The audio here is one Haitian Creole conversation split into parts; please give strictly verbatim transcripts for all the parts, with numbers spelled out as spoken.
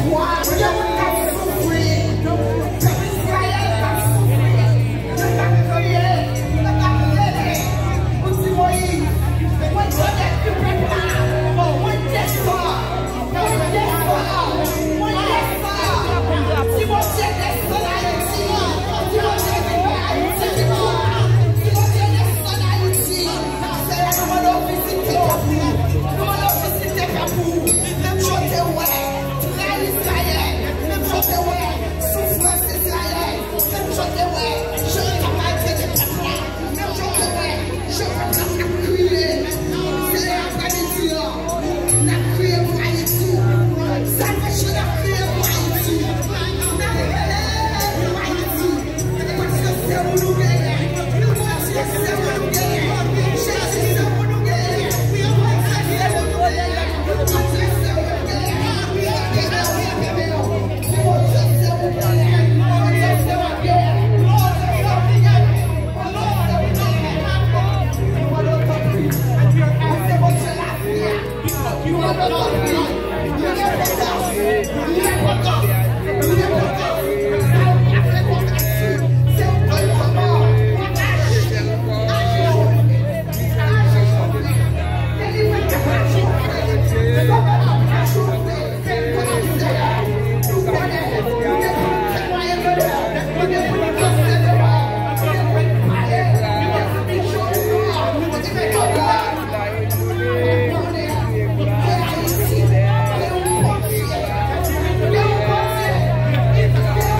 Gen moun k ap soufri. Pèp Izrayèl k ap soufri. Yo t ap kriye, yo t ap rele pou di Moyiz, mwen konèt ki pèp la, mwen desann, mwen desann, mwen desann. Di Bondye desann Ayiti, di Bondye vin bay Ayiti viktwa, di Bondye desann Ayiti. Seyè, nou mande w vizite pèp ou, nou mande w vizite pèp ou. Menm jan w te wè tray Izrayèl, menm jan w te wè soufrans Izrayèl, menm jan w te wè jan yo t ap maltrete pèp la, menm jan w te wè jan pèp la t ap kriye. Seyè, aprèmidi an, n ap kriye pou Ayiti. Sa fè jan n ap kriye pou Ayiti. N ap rele pou Ayiti. Paske se ou nou genyen. Bondye se ou nou genyen. Jezi se ou nou genyen. Bondye se ou nou genyen. Bondye se ou nou genyen. Bondye se ou nou genyen. Bondye se ou nou genyen. Bondye se ou nou genyen. Bondye se ou nou genyen. Bondye se ou nou genyen. Bondye se Bondye lavi a.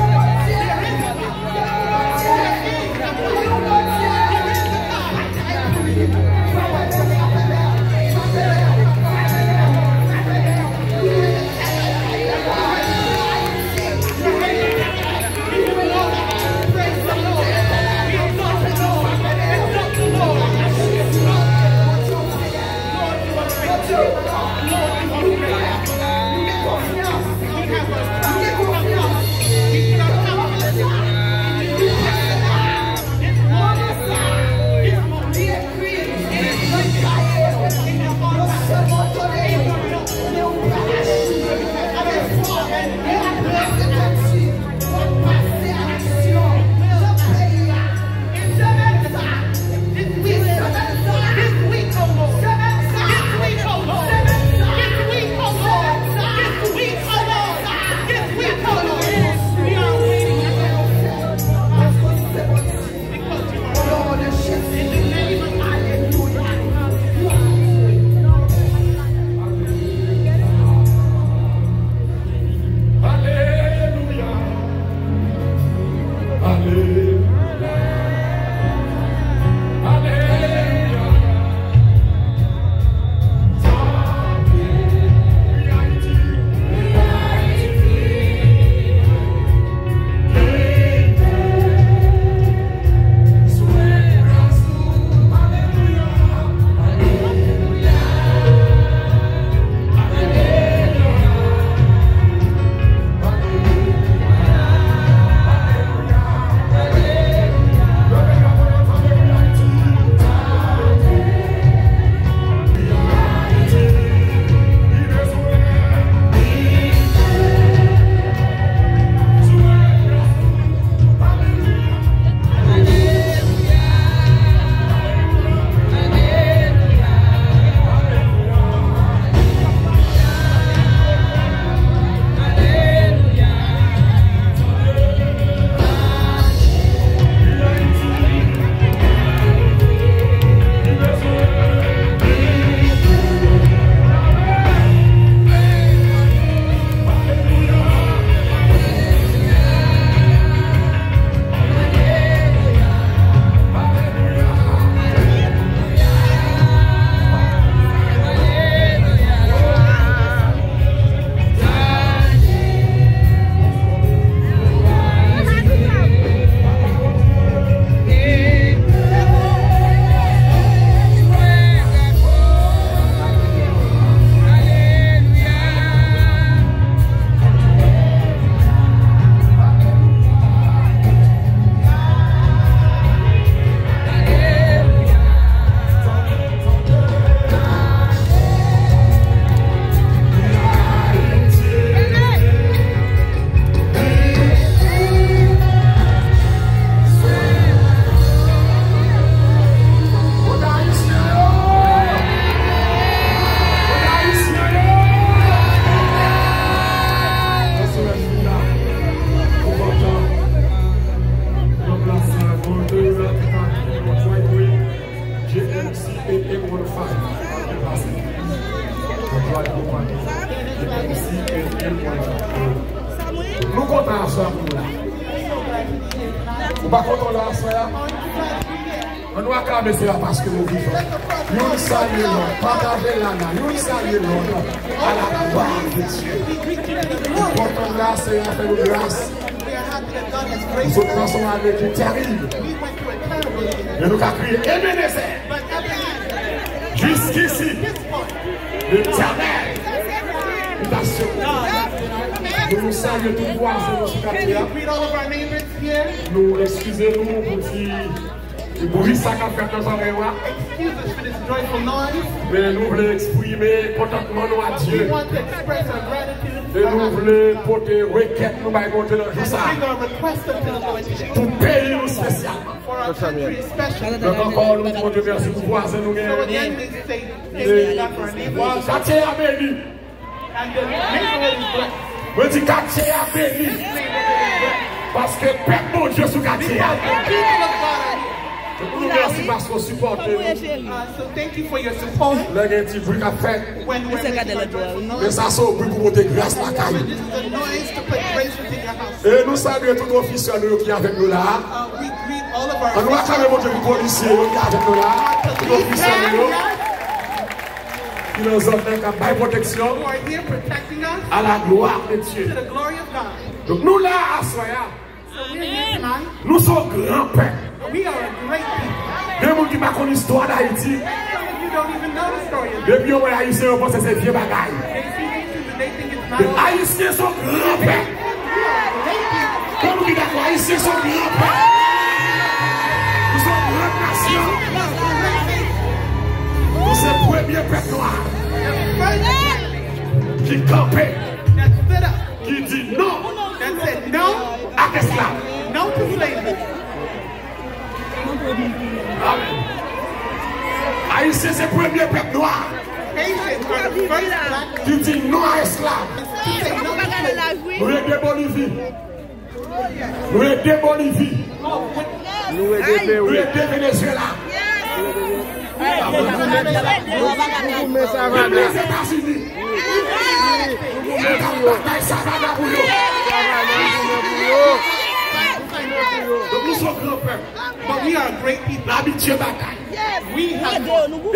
Nou kontan aswè a pou nou la. Ou pa kontan la aswè a? Ann nou aklame Seyè a paske nou vivan. Youn salye lòt, pataje lana, youn salye lòt. À la gloire de Dieu. Nou kontan la, Seyè a fè nou gras. Pou sot pase yon ane ki tèrib. Men nou ka kriye, Ebenezè! Jiskisi! Letènèl! Bitasyon! Nou, nou salye tout vwazen nou sou katye a. Nou eskize nou pou ti bri sa k ap fèt nan zòrèy ou a. Men nou vle eksprime kontantman nou a Dye. E nou vle pote rekèt nou bay Bondye nan jou sa a. Pou peyi nou espesyalman. Donk ankò, nou di Bondye mèsi pou vwazen nou genyen. E katye a beni. Mwen di katye a beni. Paske pèp Bondye sou katye a. Donk nou mèsi paske w sipòte nou. Lè gen ti bri k ap fèt. Men sa se yon bri pou pote gras lakay ou. E nou salye tout ofisyè nou yo ki avèk nou la a. Ann nou aklame Bondye pou polisye yo ki avèk nou la a. Tout ofisyè nou yo ki nan zòn nan k ap bay pwoteksyon. À la gloire de Dieu. Donk nou la a aswè a. Nou se yon gran pèp. Gen moun ki pa konn istwa Dayiti. Depi yo wè Ayisyen, yo panse se vye bagay. Men Ayisyen se yon gran pèp. Gen moun ki dakò, Ayisyen se yon gran pèp. Nou se yon gran nasyon. Nou se premye pèp nwa ki kanpe, ki di non ak esklav. Amèn. Ayisyen se premye pèp nwa ki di non a esklav. Nou ede Bolivi. Nou ede Bolivi. Nou ede Peru. Nou ede Venezuela. Nou goumen Savannah. Menm Lèzetazini. Nou goumen pou yo. Batay Savannah pou yo. Donk nou se yon gran pèp. But we are great people. N abitye batay.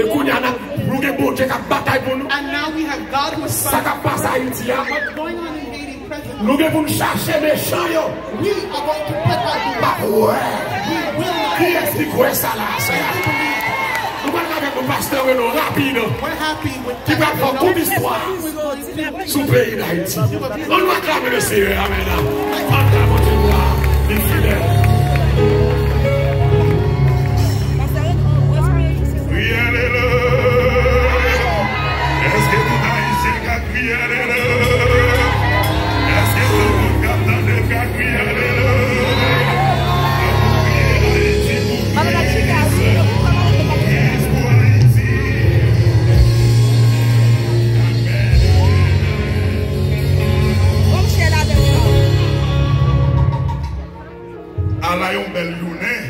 E kounye a n ap, nou gen Bondye k ap batay pou nou. And now we have God who is fighting. Sa k ap pase Ayiti a, what's going on in Haiti presently? Nou gen pou n chache mechan yo. We are going to put our, pa kwè. We will not. Kiyès ki kwè sa la, sè a? Nou pral avèk nou pastè Reno rapid. We're happy with Pastor Reno. Ki pral fè tout istwa sou peyi Dayiti. Ann nou aklame le Seyè, amèn. Ann aklame Bondye, li fidèl. Kriye alelouya. Èske tout Ayisyen ka kriye alelouya? Èske tout moun k ap tande ka kriye alelouya? Ann nou kriye Ayiti pou Kris. Kris pou Ayiti. Ala yon bèl jounen.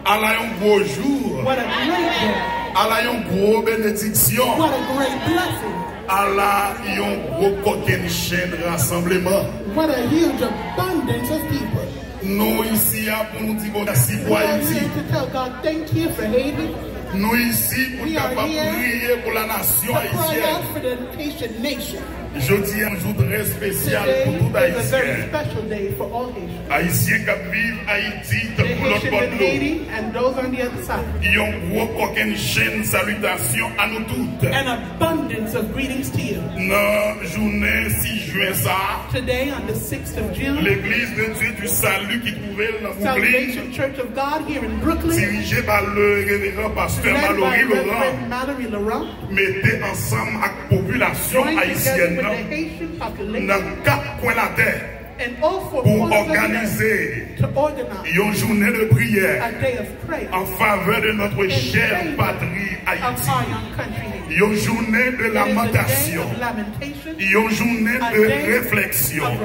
Ala yon gwo jou. What a great day. Ala yon gwo benediksyon. What a great blessing. Ala yon gwo kokennchenn rasanbleman. What a huge abundance of people. Nou isi a pou nou di Bondye mèsi pou Ayiti. We are here to tell God thank you for Haiti. Nou isi pou n kapab priye pou la nasyon ayisyèn. We are here to cry out for the Haitian nation. Jodi a yon jou trè espesyal pou tout Ayisyen. Today is a very special day for all Haitians. Ayisyen k ap viv Ayiti tankou lòt bò dlo. The Haitian in Haiti and those on the other side. Yon gwo kokennchenn salitasyon a nou tout. An abundance of greetings to you. Nan jounen sis jen sa a, today, on the sixth of June, Legliz de Dye di Sali ki twouve l nan Bwouklin, Salvation Church of God here in Brooklyn, dirije pa le reveran pastè Malory Laurent, led by Reverend Mallory Laurent, mete ansanm ak popilasyon ayisyèn nan, nan kat kwen latè, pou òganize yon jounen de priyè an favè de notre chère patrie Haïti. Yon jounen de lamantasyon, yon jounen de refleksyon,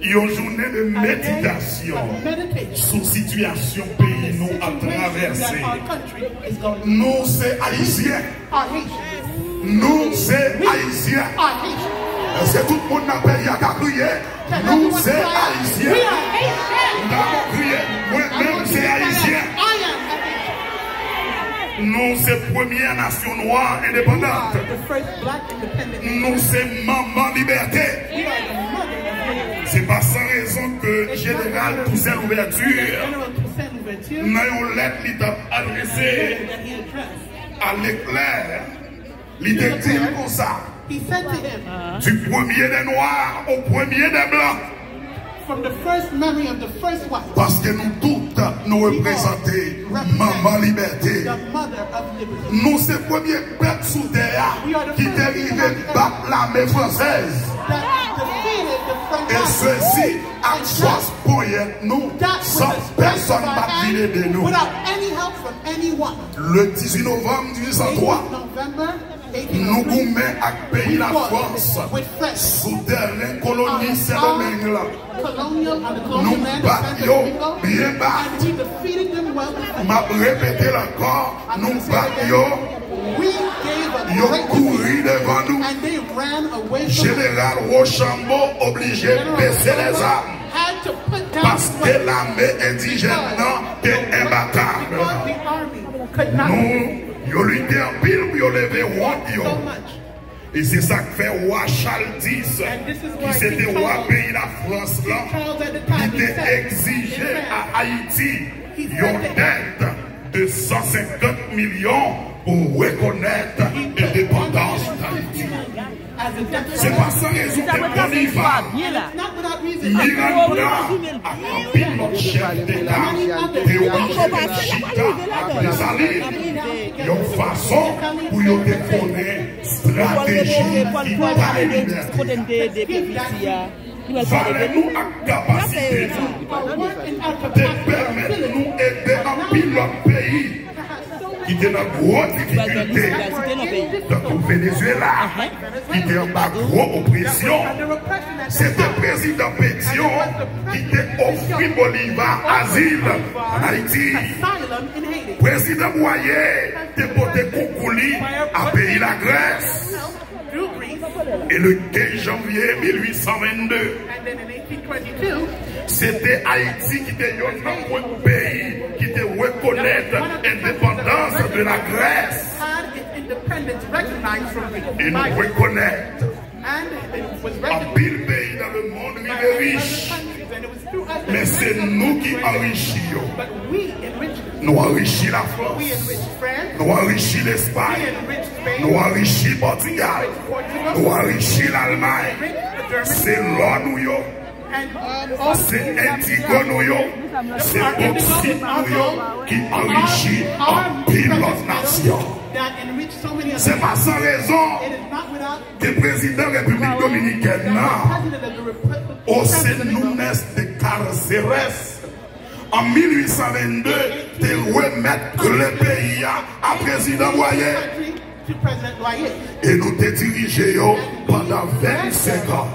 yon jounen de meditasyon sou sitiyasyon peyi nou ap travèse. Nou se Ayisyen. Nou se Ayisyen. Se tout moun nan peyi a ka kriye, nou se Ayisyen. N ta bon kriye, mwen menm se Ayisyen. Nou se premyè nasyon nwa endepandant. Nou se manman libète. Se pa san rezon ke Jeneral Toussaint Louverture, nan yon lèt li t ap adrese a Leclerc, li te di l konsa, du premier des Noirs au premier des Blancs. From the first memory of the first wife. Paske nou tout, nou reprezante manman libète. Nou se premye pèp sou tè a ki te rive bat lame fransèz. E sesi ak fòs ponyèt nou, san pèsonn pa t vin ede nou. Le dizuit novanm dizuit san twa, nou goumen ak peyi Lafrans sou tèren koloni Sendomeng lan. Nou bat yo byen ba. M ap repete l ankò, nou bat yo. Yo kouri devan nou. Jeneral Rochambeau oblije bese lèzam paske lame endijèn nan te enbatab. Nou, yo lite anpil pou yo leve wont yo. E se sa k fè wa Chal dis, ki se te wa peyi Lafrans lan, li te egzije a Ayiti yon dèt de san senkant milyon pou rekonèt endepandans Dayiti. Se pa san rezon ke Bolivar, Miranda ak anpil lòt chèf deta te oblije vin chita ak Desalin yon fason pou yo te konnen estrateji ki bay libète. Valè nou ak kapasite nou te pèmèt nou ede anpil lòt peyi ki te nan gwo difikilte, tankou Venezuela, ki te anba gwo opresyon. Se te prezidan Petyon ki te ofri Bolivar azil ann Ayiti. Prezidan Bwaye te pote konkou li a peyi Lagrès. E le kenz janvye mil uit san vennde, se te Ayiti ki te yonn nan pwen peyi ki te rekonèt endepandans de Lagrès. E nou rekonèt anpil peyi nan lemonn rive rich. Men se nou ki anrichi yo. Nou anrichi Lafrans. Nou anrichi Lespay. Nou anrichi Pòtigal. Nou anrichi Lalmay. Se lò nou yo. Se endigo nou yo. Se boksit nou yo ki anrichi anpil lòt nasyon. Se pa san rezon ke prezidan Repiblik Dominikèn nan, José Nunez de Cáceres, an mil uit san vennde, te remèt kle peyi a a prezidan Bwaye. E nou te dirije yo pandan vennsenk an.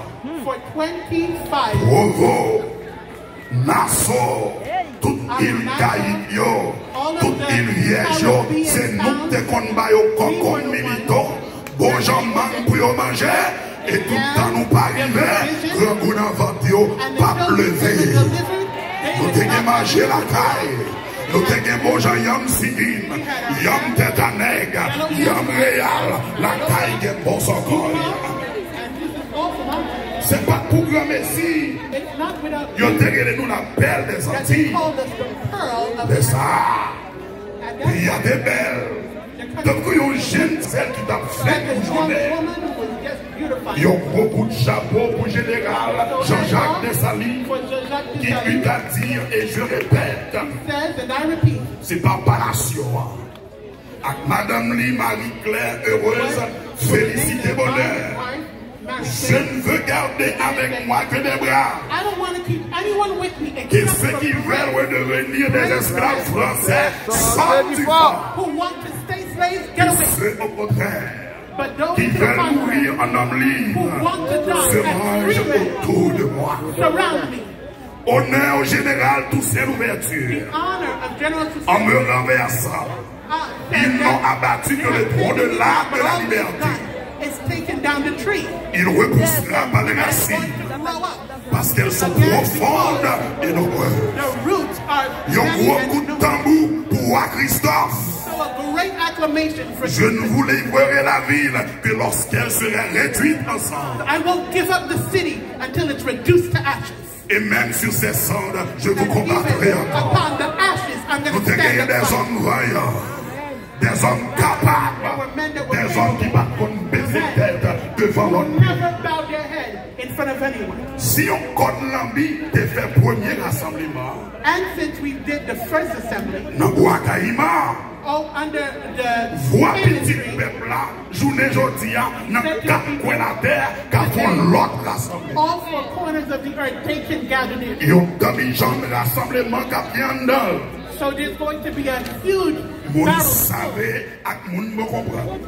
Provo, Naso, tout il Kayib yo, tout il Vyèj yo, se nou k te konn ba yo kòkòt milito, bon jan mang pou yo manje, e tout tan nou pa rive, grangou nan vant yo p ap leve. Nou te gen manje lakay, nou te gen bon jan yanm sikin, yanm tèt a nèg, yanm reyal, lakay gen bon sòkòy. Se pa t pou granmesi yo te rele nou la perle des Antilles. Lè sa a, peyi a te bèl. Tankou yon jèn sèl ki t ap fèk boujonnen. Yon gwo kout chapo pou jeneral Jean-Jacques Dessalines, qui eut à dire, et je répète, se pa palasyo a ak madanm li, Marie Claire Heureuse, felisite bonè. Je ne veux garder avec moi que des braves. Et ceux qui veulent redevenir des esclaves français sortent du camp. Ceux, au contraire, qui veulent mourir en hommes libres se rangent autour de moi. Honneur au général Toussaint Louverture, en me renversant, ils n'ont abattu que le tronc de l'arbre de la liberté. is taken down the tree. Il repoussera par les racines, parce qu'elles sont profondes et nombreuses. The roots are many and numerous. Yon gwo kout tanbou pou wa Christophe. So a great acclamation for Christophe. Je ne vous livrerai la ville que lorsqu'elle sera réduite en cendres. I will give up the city until it's reduced to ashes. Et même sur ces cendres, je vous combattrai encore. Upon the ashes, I'm gonna stand up. Nou te genyen dèzòm vanyan, dèzòm kapab, dèzòm ki pa t konn beze tèt devan lòt moun. Never bow their head in front of anyone. Si yon kòn lanbi te fè premye rasanbleman an, and since we did the first assembly, nan Bwa Kayiman, Oh, under the Vwa pitit pèp la, jounen jodi a, nan kat kwen latè, ka fè yon lòt rasanbleman. All four corners of the earth, they can gather there. Yon danmijanm rasanbleman k ap gen anndan l. So there's going to be a huge barrel full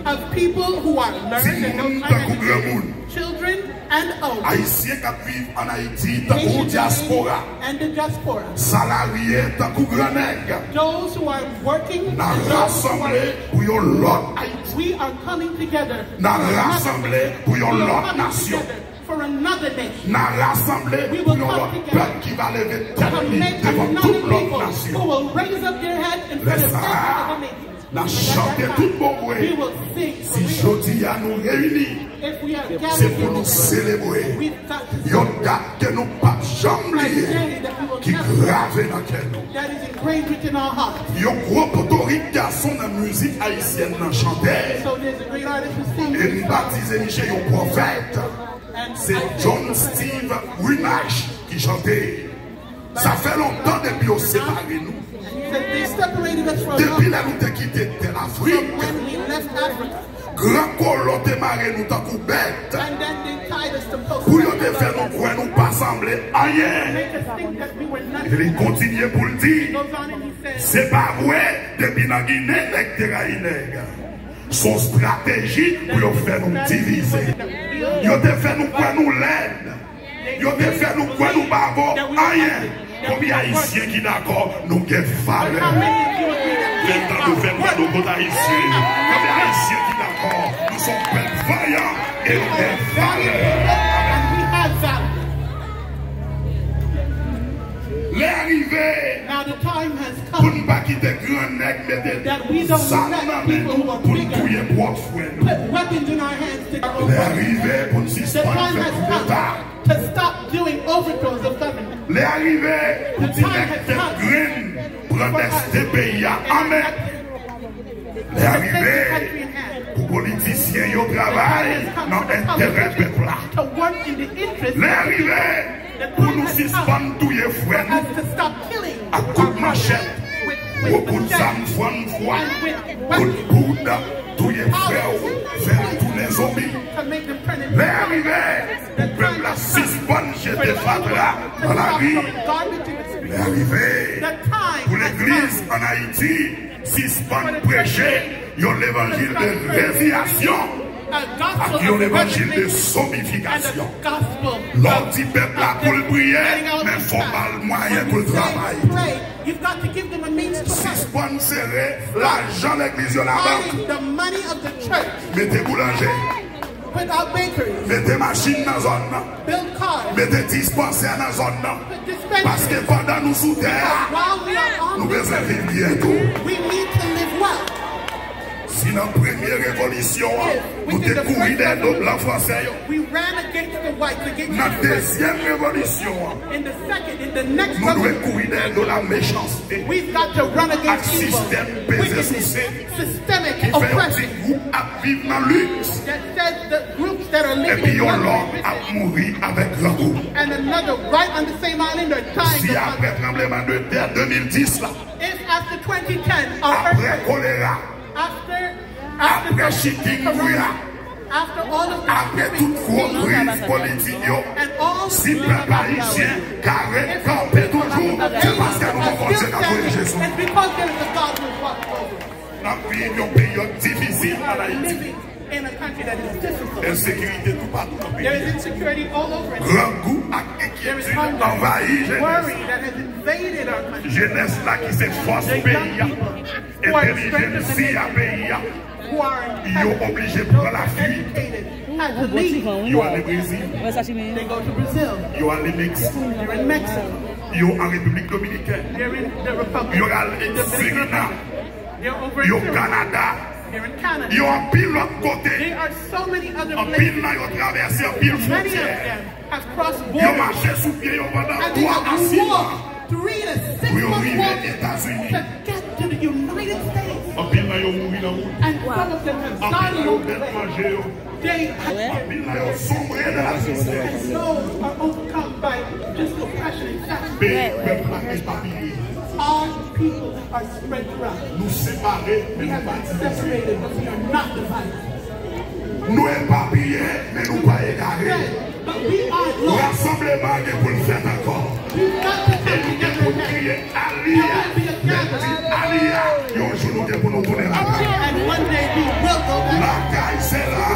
of people who are learned and know science, children and old. Moun byen, moun move. Moun save ak moun mwen konprann. Ti moun tankou granmoun. Children and old. Ayisyen k ap viv ann Ayiti tankou dyaspora. Haitian living and the diaspora. Salarye tankou gran nèg. Those who are working and those who are N a rasanble pou yon lòt Ayiti. We are coming together for another nation. N a rasanble pou yon lòt nasyon. We are coming together for another nation. N a rasanble pou yon lòt pèp ki va leve tèt li devan tout lòt nasyon. We will come together to make another people who will raise up their head in front of every other nation. Lè sa a, n a chante tout bon vre. We will sing for real. Si jodi a nou reyini, if we are gathered here today, se pou nou selebre yon dat ke nou p ap janm bliye, ki grave nan kè nou. That is engraved within our hearts. Yon gwo potorik gason nan mizik ayisyèn nan chante. So there's a great artist who sings. E m batize misye yon pwofèt. Se John Steve Runache ki chante. Sa fè lontan depi yo separe nou. He said, "They separated us for a long time." Depi lè nou te kite tè Lafrik, from when we left Africa. Gran kolon te mare nou tankou bèt. And then they tied us to posts. Pou yo te fè nou kwè nou pa sanble anyen. Make us think that we were nothing. E li kontinye pou l di, he goes on and he says, se pa vre, depi nan Ginen nèg te rayi nèg. Se yon estrateji pou yo fè nou divize. Yo te fè nou kwè nou lèd. Yo te fè nou kwè nou pa vo anyen. Konbyen Ayisyen ki dakò nou gen valè? Fè tan nou fè kwè nou pot Ayisyen. Konbyen Ayisyen ki dakò nou se yon pèp vanyan e nou gen valè? Lè a rive pou n pa kite gran nèg mete zam nan men nou pou n touye pwòp frè nou. Lè a rive pou n sispann fè koudeta. To stop doing overthrows of government. Lè a rive pou ti nèg tèt grenn pran dèsten peyi a an men. Lè a rive pou politisyen yo travay nan enterè pèp la. Lè a rive pou nou sispann touye frè nou ak kout manchèt, gwo kout zam fann fwa, kout poud, touye frè w, fè l tounen zonbi. Lè a rive pou pèp la sispann jete fatra nan lari. Lè a rive pou legliz ann Ayiti sispann preche yon levanjil de reziyasyon ak yon levanjil de zonbifikasyon. Lè w di pèp la pou l priye, men fò w ba l mwayen pou l travay. Sispann sere lajan legliz yo nan bank. Mete boulanje. Mete machin nan zòn nan. Mete dispansè nan zòn nan. Paske pandan nou sou tè a, nou bezwen viv byen tou. Si nan premye revolisyon an, nou te kouri dèyè do blan fransè yo, nan dezyèm revolisyon an, nou dwe kouri dèyè do la mechanste ak sistèm peze souse ki fè yon ti gwoup ap viv nan liks epi yon lòt ap mouri avèk grangou. Si apre tranbleman de tè de mil dis la, apre kolera, apre chikungunya, apre tout gwo kriz politik yo, si pèp ayisyen ka ret kanpe toujou, se paske nou gon Bondye k ap voye Jezi. N ap viv yon peryòd difisil ann Ayiti. Ensekirite toupatou nan peyi a. Grangou ak enkyetid anvayi jenès la. Jenès la ki se fòs peyi a, entèlijennsi a peyi a. Yo oblije pran lafuit. Yo ale Brezil. They go to Brazil. Yo ale Meksik. They're in Mexico. Yo an Repiblik Dominikèn. They're in the Republic. Yo ale Dominican Surinam. They're over in Suriname. Yo Kanada. They're in Canada. Yo anpil lòt kote. There are so many other places. Anpil nan yo travèse anpil fwontyè. Many of them have crossed borders. Yo mache sou pye yo pandan twa a sis mwa pou yo rive Etazini. And they have walked three to six months to get to the United States. Anpil nan yo mouri nan wout. And some of them have died along the way. Anpil nan yo pèd manje yo. They have... Anpil nan yo sonbre nan la tristès. And those are overcome by just oppression and sadness. Peyi pèp la epapiye. Our people are spread throughout. Nou separe, men nou pa divize. We have been separated, but we are not divided. Nou epapiye, men nou pa egare. But we are lost. Rasanbleman gen pou l fèt ankò. We've got to come together again. E nou gen pou n kriye, Aliyah! There will be a gathering. Aliyah! Yon jou nou gen pou nou tounen lakay. And one day we will go back. Lakay se la!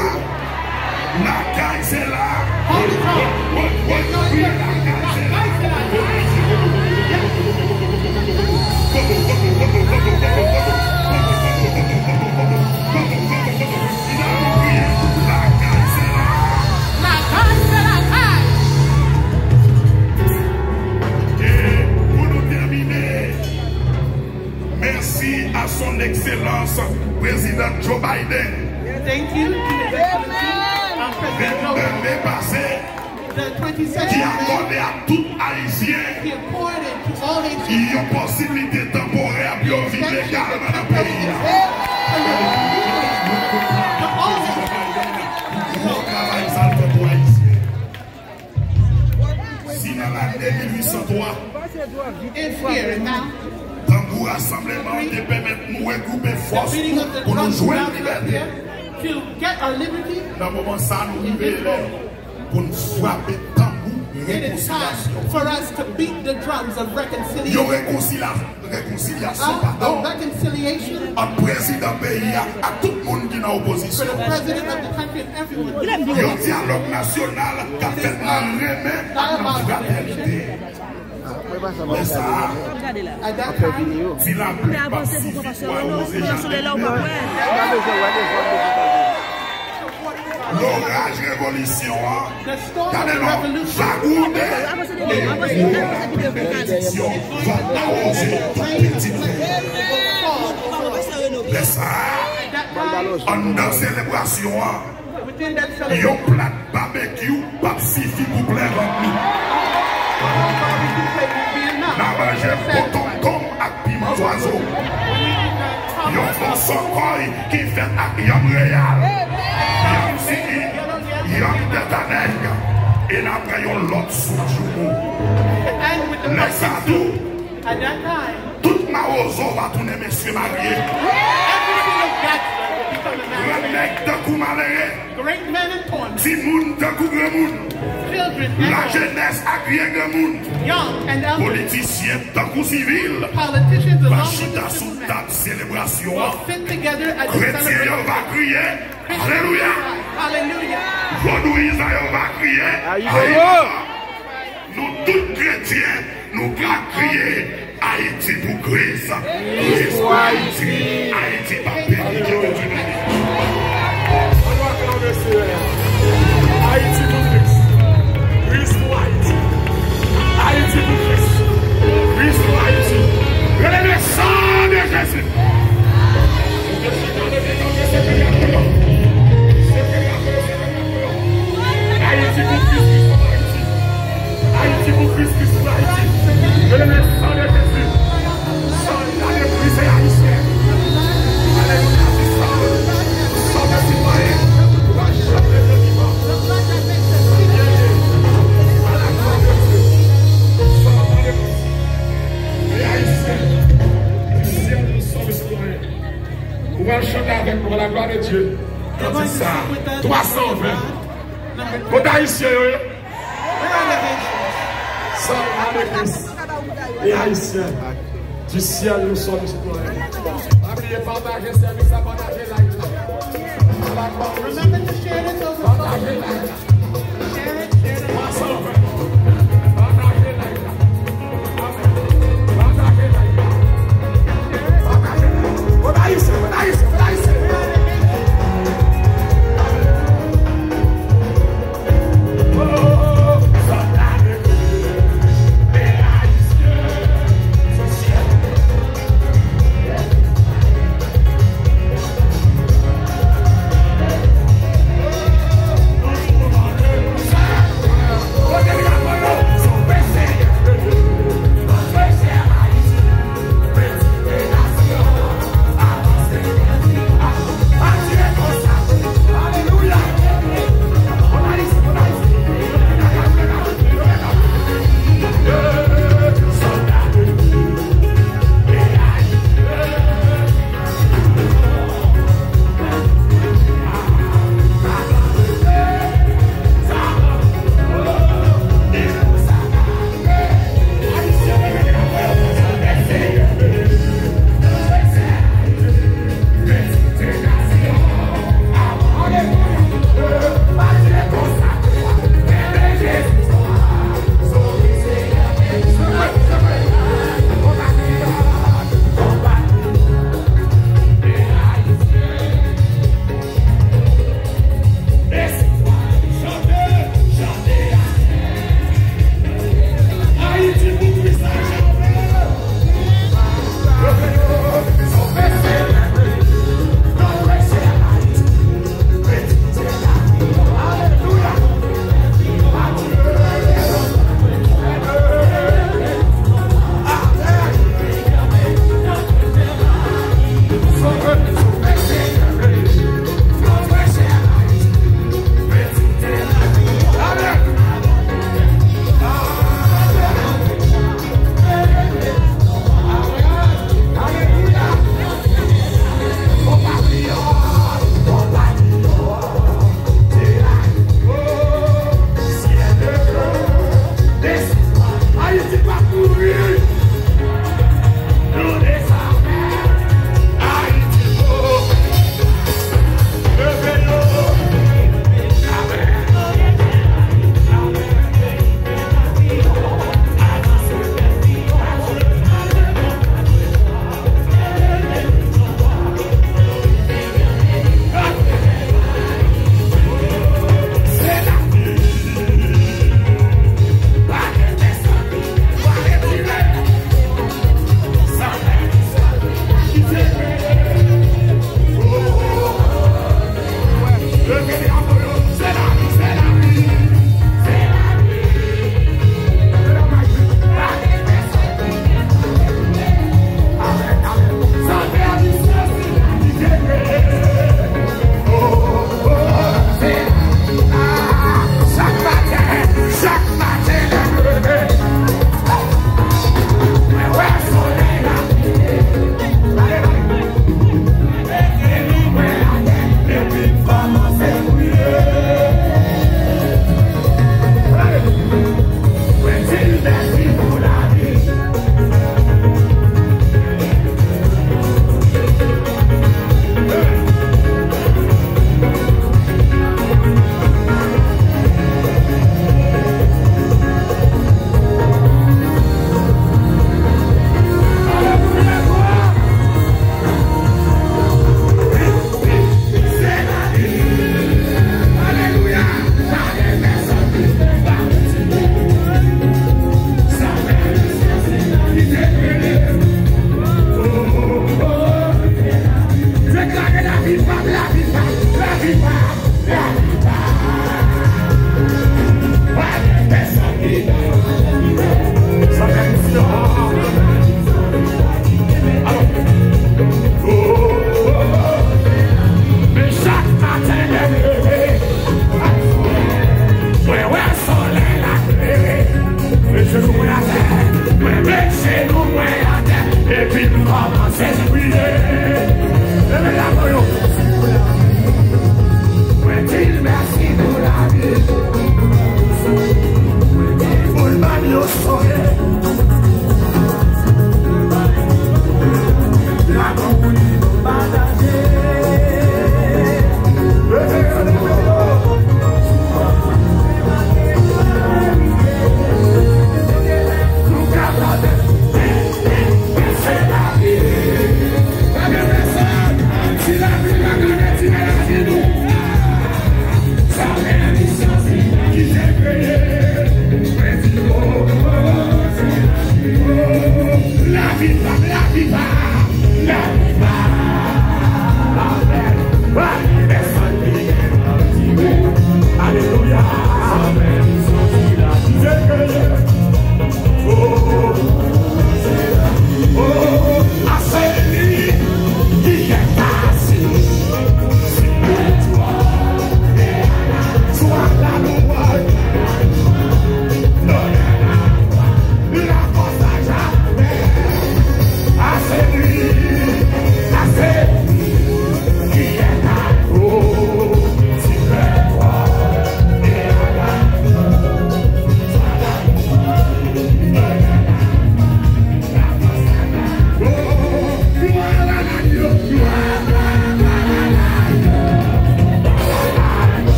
Lakay se la! Hold it on. Woy, woy, woy, lakay se la! Lakay se la! Lakay se lakay! E pou nou tèmine, mèsi a Son Ekselans Prezidan Joe Biden. Thank you to His Excellency, um, President Joe Biden. Vennde me pase, the twenty-second of May, ki akòde a tout Ayisyen he accorded to all Haitians yon posiblite tanporè pou yo viv legalman nan peyi a. Pou gwo travay sa l fè pou Ayisyen. Si nan lane mil uit san twa, tanbou rasanbleman an te pèmèt nou regwoupe fòs nou pou nou jwenn libète, nan moman sa a nou rive lè pou n frape tanbou rekonsilyasyon. Yon rekonsilya- rekonsilyasyon, padon, ant prezidan peyi a ak tout moun ki nan opozisyon. Yon dyalòg nasyonal k ap fèt nan renmen ak nan fratènite. Lè sa a, ti lapli p ap sifi pou awoze jaden. Loraj revolisyon an, gade non, va gwonde, e gwo lapli benediksyon va awoze tout pitit li. Lè sa a, anndan selebrasyon an, yon plat babekyou p ap sifi pou plen vant nou. N a manje potontonm ak piman zwazo. Yon bon sòkòy ki fèt ak yanm reyal, yanm siki, yanm tèt a nèg, e n a pran yon lòt soup joumou. Lè sa a tou, tout mawozo va tounen mesye marye. Gran nèg tankou malere. Timoun tankou granmoun. Lajenès ak vye granmoun. Politisyen tankou sivil va chita sou tab selebrasyon an. Kretyen yo va kriye, alelouya! Vodouyizan yo va kriye, ayaya! Nou tout kretyen, nou ka kriye, Ayiti pou Kris, Kris pou Ayiti, Ayiti p ap peri, ke Bondye beni. Ann aklame Seyè a. Ayiti pou Kris, Kris pou Ayiti, Ayiti pou Kris, Kris pou Ayiti. Rele le sang de Jésus. Ayiti pou Kris, Kris pou Ayiti. Ayiti pou Kris, Kris pou Ayiti. Ke le sang de Jésus. San la de Kris e ayisyen. Alelouya, di sa. San de sitwayen. San de vivan. San de Kris. E ayisyen. Di syèl nou sòm sitwayen. Ou pral chante avèk nou, la gloire de Dieu. Nan dis sa, twa san ven. Kote ayisyen yo ye? San la de Kris e ayisyen. Di syèl nou sòm sitwayen. Pa bliye pataje sèvis la, pataje live la. Pataje live la. Pataje live la. Pataje live la. Pataje live la. Kot ayisyen, kot ayisyen, kot ayisyen.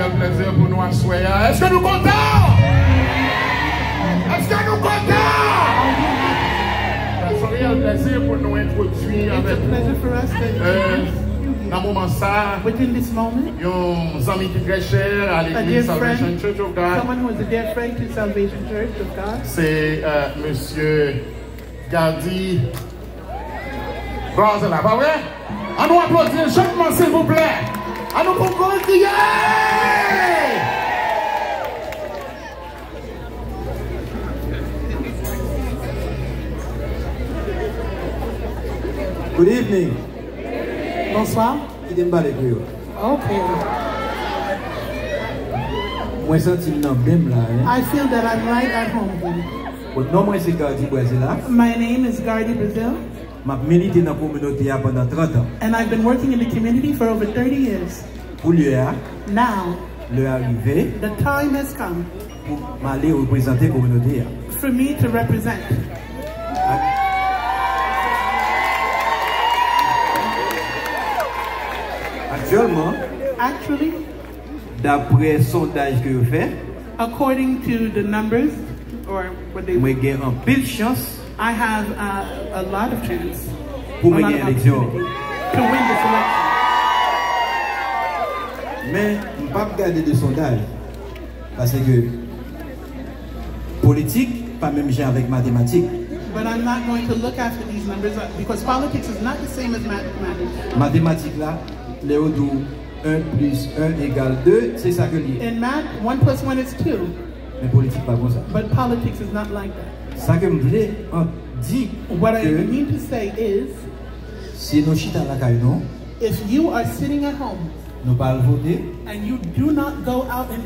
Plèzi pou nou aswè a. Èske nou kontan? Èske nou kontan? Sa se yon reyèl plèzi pou nou entwodui avèk, euh, nan moman sa, yon zanmi ki trè chè a legliz Salvation Church of God. Se, euh, mesye Gardy Brazella, pa vre? An nou aplodi l jènman, silvouplè. An nou fè yon gwo kriye! Good evening. Bonswa. Kite m pale kreyòl. Ok. Mwen santi m nan men m la, en. I feel that I'm right at home here. Bon, non mwen se Gardy Brazella. My name is Gardy Brazil. M ap milite nan kominote a pandan trant an. And I've been working in the community for over thirty years. Koulye a, Now, lè a rive the time has come pou m ale reprezante kominote a. For me to represent. Ak-, aktyèlman, Actually, daprè sondaj ke yo fè, according to the numbers, or what they, mwen gen anpil chans I have a, a lot of chance, pou mwen gen eleksyon an. To win this election. Men, m p ap gade de sondaj. Paske politik pa menm jan avèk matematik. But I'm not going to look after these numbers, uh, because politics is not the same as mathematics. Matematik la, lè yo di w un plus un égale deux, se sa ke l ye. In math, one plus one is two. Men politik pa konsa. But politics is not like that. Sa ke m vle an di, what I mean to say is, si nou chita lakay nou, if you are sitting at home, nou pa al vote, and you do not go out and